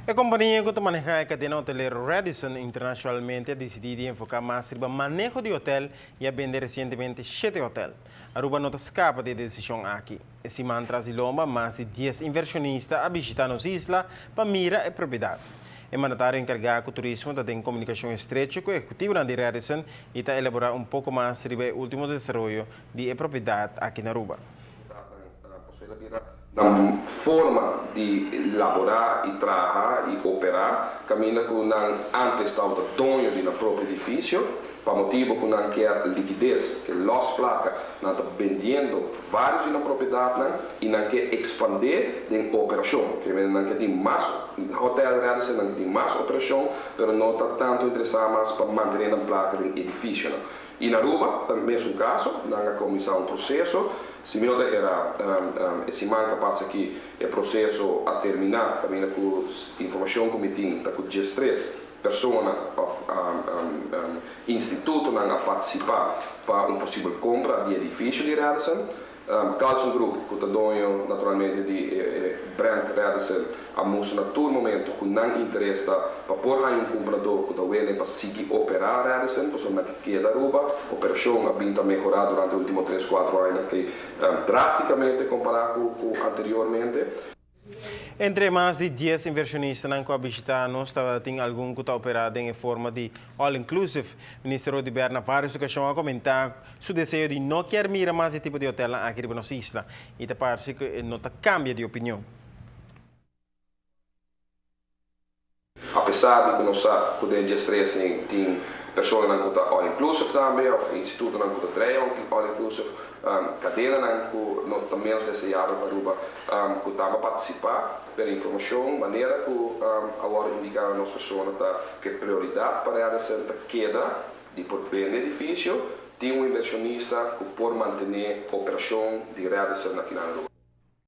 E kompania ku ta manehá e kadena hotelero Radisson internashonalmente a disidí di enfoká mas riba maneho di hotel i a bende resientemente shete hotel. Aruba no ta skapa di e desishon aki. E siman tras di lomba mas di dies invershonista a bishitá nos isla pa mira e propiedat. E mandatario enkargá ku turismo ta den komunikashon estrecho ku ehekutivonan di Radisson i ta elaborá un poko mas riba e último desaroyo di e propiedat aki na Aruba. Nan forma di laborá i traha i operá kaminda ku nan ántes tabata doño di nan propio edifisio, pa motibu ku nan kier likides, ke lòs plaka, nan ta bendiendo vários di nan propiedatnan i nan ke ekspandé den operashon. Ke mende nan ke tin mas hotèl Radisson, nan ke tin mas operashon, pero no ta tantu interesá mas pa mantené nan plaka den edifisionan. I na Aruba ta mesun kaso, nan a kuminsá un proseso. Si mi no ta hera, e siman ka pasa aki e proseso a terminá kaminda ku informashon ku mi tin ta ku 13 persona òf institutonan a partisipá pa un posibel kompra di edifisio di Radisson. Carlson Group, ku ta doño naturalmente di e brand Radisson, a mustra na tur momento ku nan interes ta pa por haña un kumpradó ku ta wene pa sigui operá Radisson, pasobra nan ke keda Aruba. Operashon a bin ta mehorá durante e último tres, kuatro aña aki drástikamente kompará ku anteriormente. Entre e mas di dies inversionistanan ku a bishitá nos tabatin algun ku ta operá den e forma di all inclusive. Minister Oduber na vários okashon a komentá su deseo di no kier mira mas e tipo di hotelnan aki riba nos isla i ta parse ku e no ta kambia di opinion. Apesar di ku nos sa ku den 13 ni tin personanan ku ta all inclusive tambe òf institutonan ku ta trae all inclusive, kadenanan ku no ta ménos deseabel pa Aruba ku tambe a partisipá, pero informashon manera ku a wòrdu indiká na nos persona ta ku e prioridat pa Radisson ta keda di por bende edifisio, tin un invershonista ku por mantené operashon di Radisson aki na Aruba.